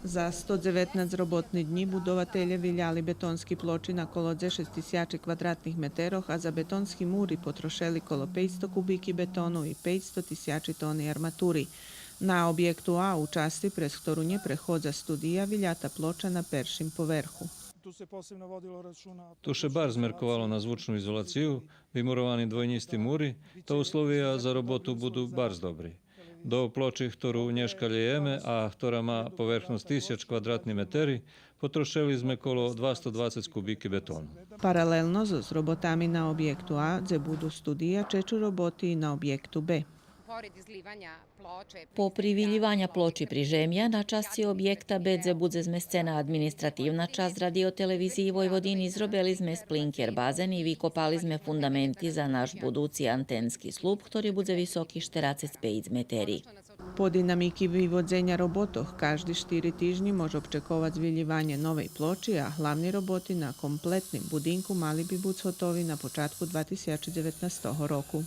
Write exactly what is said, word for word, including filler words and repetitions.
За сто дзеветнац роботни днї будователє виляли бетонски плочи на коло дзешец тисячи квадратних метерох, а за бетонски мури потрошели коло пейцсто кубики бетону и пейцсто тисячи тони арматури. На обєкту А, у часци през хтору нє преходза студия, вилята плоча на першим поверху. Ту ше барз мерковало на звучну изолацию, вимуровани двойнїсти мури, та условия за роботу буду барз добри. До плочи, хтору нєшка лєєме, а хтора ма поверхносц тисяч квадратни метери, потрошели зме коло двасто двацец кубики бетону. Паралелно зоз роботами на обєкту А, дзе буду студия, чечу роботи и на обєкту Б. Попри вилїваня плочи при жемя, на часци обєкта Б, дзе будзе змесцена административна часц Радио-телевизиї Войводини, зробели зме сплинкер базен и викопали зме фундаменти за наш будуци антенски слуп, хтори будзе високи штерацец пейц метери. По динамики виводзеня роботох, кажди штири тижнї мож обчековац вилїванє новей плочи, а главни роботи на комплетним будинку мали би буц готови на початку два тисячи дзеветнастого року.